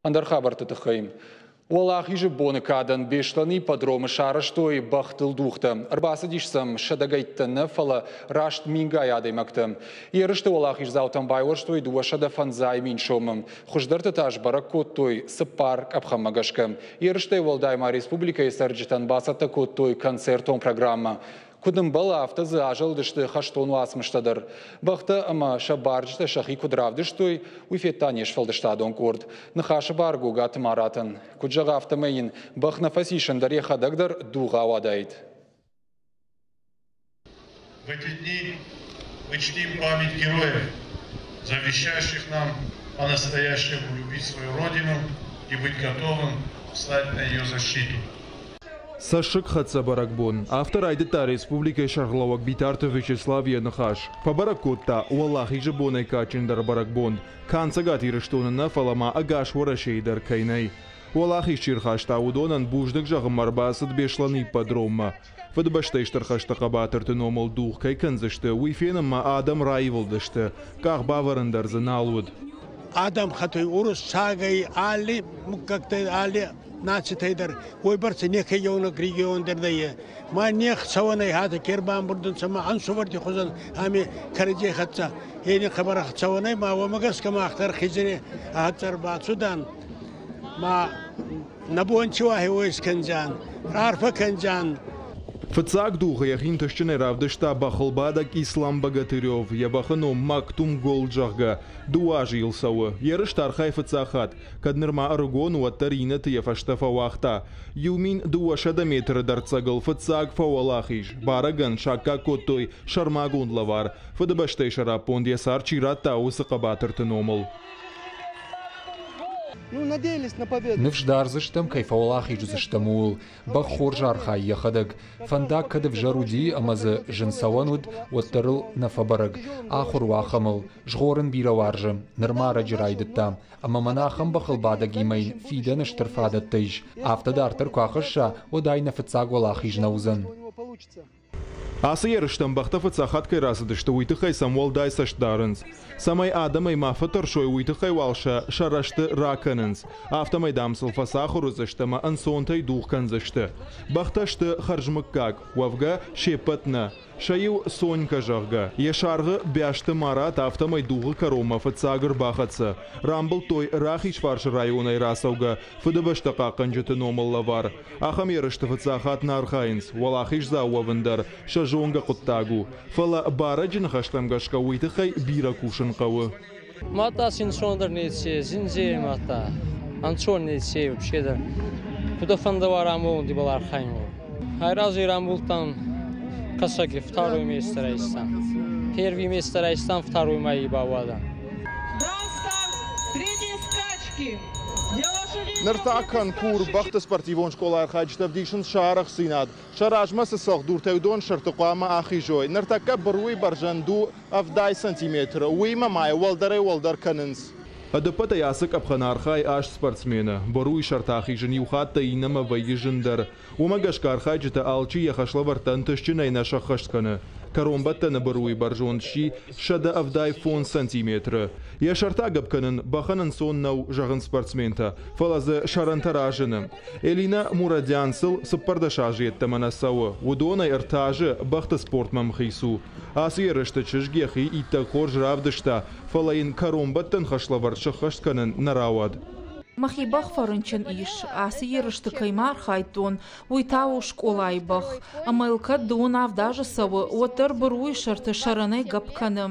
Ӕндӕр хабӕртты тыххӕй. Уӕлахизы боны кадӕн Беслӕны ипподромы сарӕзтой бӕхтыл дугътӕ. Ӕрбацыдис сӕм сӕдӕгӕйттӕ нӕ, фӕлӕ раст мингай адӕймӕгтӕ. Ерысты уӕлахиздзаутӕн байуӕрстой 250 000 сомы. Хуыздӕрты та сбӕрӕг кодтой цыппар къӕпхӕнмӕ гӕсгӕ. Ерыстӕй уӕлдай ма республикӕйы цӕрджытӕн бацӕттӕ кодтой концертон программӕ. Куыд ӕмбӕлы, афтӕ дзы азӕлдысты хӕстон уацмыстӕ дӕр. Бӕхтӕ ӕмӕ сӕ барджытӕ сӕхи куыд равдыстой, уый федта не сфӕлдыстадон къорд. Ныхасы бар Гогаты Маратӕн. Куыд зӕгъы, афтӕмӕй йын бӕх нӕ фӕцис, ӕндӕр йӕхӕдӕг дӕр дугъ ауадаид. В эти дни мы чтим память героев, завещающих нам по-настоящему любить свою родину и быть готовым встать на ее защиту. Цӕссыгхӕццӕ бӕрӕгбон. Афтӕ райдыдта республикӕйы сӕргълӕууӕг Битарты Вячеслав йӕ ныхас. Фӕбӕрӕг кодта, Уӕлахизы бонӕй кадджындӕр бӕрӕгбон канд Цӕгат Ирыстоны нӕ, фӕлӕ ма ӕгас Уӕрӕсейы дӕр кӕй нӕй. Уӕлахиз чи рхаста, уыдонӕн бузныг зӕгъынмӕ ӕрбацыд Беслӕны ипподроммӕ. Фыдыбӕстӕйы Стыр хӕсты хъӕбатырты номыл дугъ кӕй кӕндзысты, уый фенынмӕ адӕм раивылдысты, къах бавӕрын дӕр дзы нал уыд. Адӕм хӕтой уруссагӕй, алли муггӕгтӕй, алли нацитӕй дӕр уойбӕрцӕ неке еунӕг регион дӕр нӕййе. Ма не хцӕуӕнӕй хатӕ ке рбамбурдӕнцӕ ма ӕнсувӕрти хузӕн ами кӕрӕдзей хӕццӕ. Ени хъӕбӕр ӕхцӕуӕнӕй ма уомӕ гӕсгӕ мах дӕр хизри хӕццӕ ӕрбацудан. Ма нӕ бон ци уа, уой искӕндзиан, раарфӕ кӕндзиан. Фыццаг дугъы йӕхи ӕнтыстджынӕй равдыста бӕхылбадӕг Ислам Богатырев, йӕ бӕхы ном Мактум Голд, зӕгъгӕ. Дыууӕ азы йыл цӕуы. Ерысты архайы фыццаг хатт. Кӕд нырма ӕрыгон, уӕддӕр иннӕты йӕ фӕстӕ фӕуагъта. 1200 метры дӕрддзӕгыл фыццаг фӕуӕлахиз. Барӕгӕн саккаг кодтой сӕрмагонд лӕвар, Фыдыбӕстӕйы сӕраппонд йӕ цард чи радта, уыцы хъӕбатырты номыл. Ныфс дардзыстӕм, кӕй фӕуӕлахиз уыдзыстӕм, ууыл. Бӕх хорз архайы йӕхӕдӕг. Фӕндаг кӕд ӕвзӕр уыди ӕмӕ дзы зын цӕуӕн уыд, уӕддӕр ыл нӕ фӕбӕрӕг. Ахуыр у ахӕмыл. Згъорын бирӕ уарзы. Нырма ӕрӕджы райдыдта. Ӕмӕ мӕнӕ ахӕм бӕхылбадӕгимӕ йын фидӕны стыр фадӕттӕ ис. Афтӕ дарддӕр куы ахӕсса, уӕд ай нӕ фыццаг уӕлахиз нӕ уыдзӕн. Ацы ерыстӕм бӕхтӕ фыццаг хатт кӕй рацыдысты, уый тыххӕй сӕм уӕлдай цӕст дарынц. Цӕмӕй адӕмӕй ма фӕтӕрсой, уый тыххӕй уал сӕ сӕ рӕзты ракӕнынц. Афтӕмӕй, дам, сыл фӕцахуыр уыдзысты ӕмӕ ӕнцонтӕй дугъ кӕндзысты. Бӕхтӕ сты хӕрзмыггаг, уӕвгӕ, се ппӕт нӕ. Сӕ иу Сонькӕ, зӕгъгӕ, йӕ саргъы Бӕсты Марат афтӕмӕй дугъы кӕронмӕ фыццаг ӕрбахӕццӕ. Рамбылдтой Рахизфарсы районӕй рацӕугӕ Фыдыбӕстӕ хъахъхъӕнджыты номыл лӕвар. Ахӕм ерысты фыццаг хатт нӕ архайынц, уӕлахиздзау уӕвын дӕр сӕ зонгӕ хъуыддаг у. Фӕлӕ барӕджы ныхӕстӕм гӕсгӕ уый тыххӕй бирӕ кусын хъӕуы. Мадта син ӕнцондӕр неци, зиндзей мадта ӕнцон неци вообще дӕр. Куда фӕндӕуа рамболун ибӕл архайун. Айрази рамбулдтан Кӕсӕги второй место райстан. Первый место райстан, второй мӕйи бауадан. Ныр та конкур бӕхты спортивон скъолайы архайджытӕ ӕвдисынц сӕ арӕхстдзинад. Сӕ размӕ цы цӕлхдуртӕ уыдон сӕрты хъуамӕ ахизой. Ныртӕккӕ быруйы бӕрзӕнд у 70 сантиметры, уыимӕ ма йӕ уӕлдӕрӕй-уӕлдӕр кӕнынц. Ӕдӕппӕтӕй ацы къӕпхӕны архайы аст спортсмены. Быруйы сӕрты ахизын иу хаттӕй иннӕмӕ вӕййы зындӕр. Уымӕ гӕсгӕ архайджытӕ алчи йӕ хӕслӕвӕрдтӕ ӕнтыстджынӕй нӕ сӕххӕст кӕны. Кӕронбӕттӕны быруйы бӕрзонд сси 175 сантиметры. Йӕ сӕртӕ гӕпп кӕнын бӕхӕн ӕнцон нӕу, зӕгъынц спортсментӕ, фӕлӕ дзы сӕрӕнтӕ разыны. Элина Мурадян сыл 14 азы йеддӕмӕ нӕ цӕуы. Уыдонӕй ӕртӕ азы бӕхты спортмӕ ӕмхиц у. Ацы ерысты чызг йӕхи иттӕг хорз равдыста, фӕлӕ йын кӕронбӕттӕн хӕслӕвӕрд сӕххӕст кӕнын нӕ рауад. Мӕхи бӕх фӕрынчын ис, ацы ерысты кӕй ма архайдтон, уый та у скъолайы бӕх. Ӕмӕ йыл кӕд дыууын авд азы цӕуы, уӕддӕр быруйы сӕрты сӕрӕнӕй гӕпп кӕны.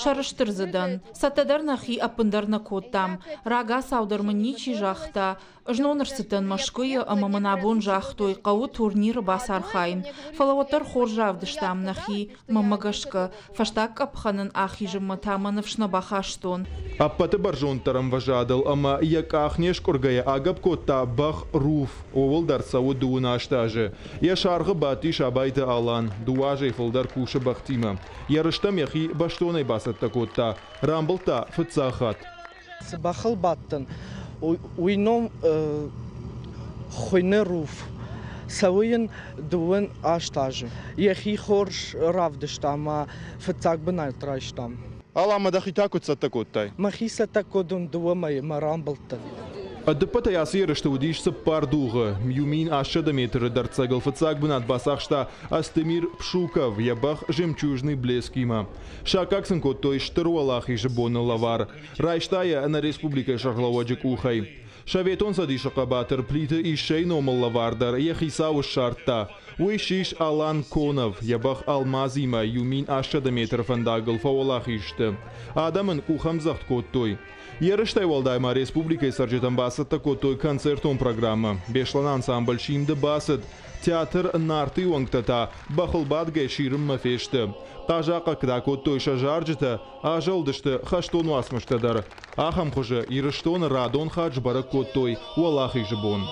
Сӕрыстыр дзы дӕн. Цӕттӕ дӕр нӕхи ӕппындӕр нӕ кодтам. Рагацау дӕр мын ничи загъта, Знон ӕрцыдтӕн Мӕскуыйы ӕмӕ мын абон загътой, хъӕуы турниры бацархайын. Фӕлӕ уӕддӕр хорз равдыстам нӕхи, мӕнмӕ гӕсгӕ. Фӕстаг къӕпхӕнӕн ахизынмӕ та мӕ ныфс нӕ бахастон. Ӕппӕты бӕрзонддӕр ӕмвӕзадыл ӕмӕ йӕ къах не скъуыргӕйӕ агӕпп кодта бӕх Руф. Ууыл дӕр цӕуы дыууын аст азы. Йӕ саргъы бадтис Абайты Алан. Дыууӕ азӕй фылдӕр кусы бӕхтимӕ. Йӕ рыстӕм йӕхи бӕстонӕй бацӕттӕ кодта. Рамбылдта фыццаг хатт. Цы бӕхыл бадтӕн, уый ном хуыйны Руф. Цӕуы йын дыууын аст азы. Йӕхи хорз равдыста ӕмӕ фыццаг бынат райстам. Алан, ма дӕхи та куыд цӕттӕ кодтай? Мӕхи цӕттӕ кодтон дыууӕ мӕйы, мӕ рамбылдтӕн. Ӕдыппӕтӕй ацы ерысты уыдис цыппар дугъы. Иу 1800 метры дӕрддзӕгыл фыццаг бынат бацахста Астемир Пшуков йӕ бӕх «Жемчужный блеск»-имӕ. Саккаг сын кодтой Стыр Уӕлахизы боны лӕвар. Райста йӕ нӕ республикӕйы сӕргълӕууӕджы къухӕй. Советон Цӕдисы хъӕбатыр Плиты Иссӕйы номыл лӕвар дӕр йӕ хицауы ссардта. Уый ссис Алан Конов, йӕ бӕх Алмазимӕ иу 1800 метры фӕндагыл фӕуӕлахиз сты. Адӕм ын къухӕмдзӕгъд кодтой. Ерыстӕй уӕлдай ма республикӕйы цӕрджытӕн бацӕттӕ кодтой концертон программӕ. Беслӕны ансамбль «Симд»-ы бацыд, театр «Нарты» уӕнгтӕ та бӕхыл бадгӕ сирынмӕ фесты. Хъазахъхъӕгтӕ кодтой сӕ зарджытӕ, азӕлдысты хӕстон уацмыстӕ дӕр. Ахӕм хуызы Ирыстоны радон хатт сбӕрӕг кодтой Уӕлахизы бон.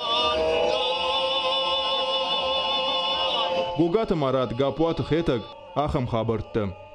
Гогаты Марат, Гаппуаты Хетӕг, ахӕм хабӕрттӕ.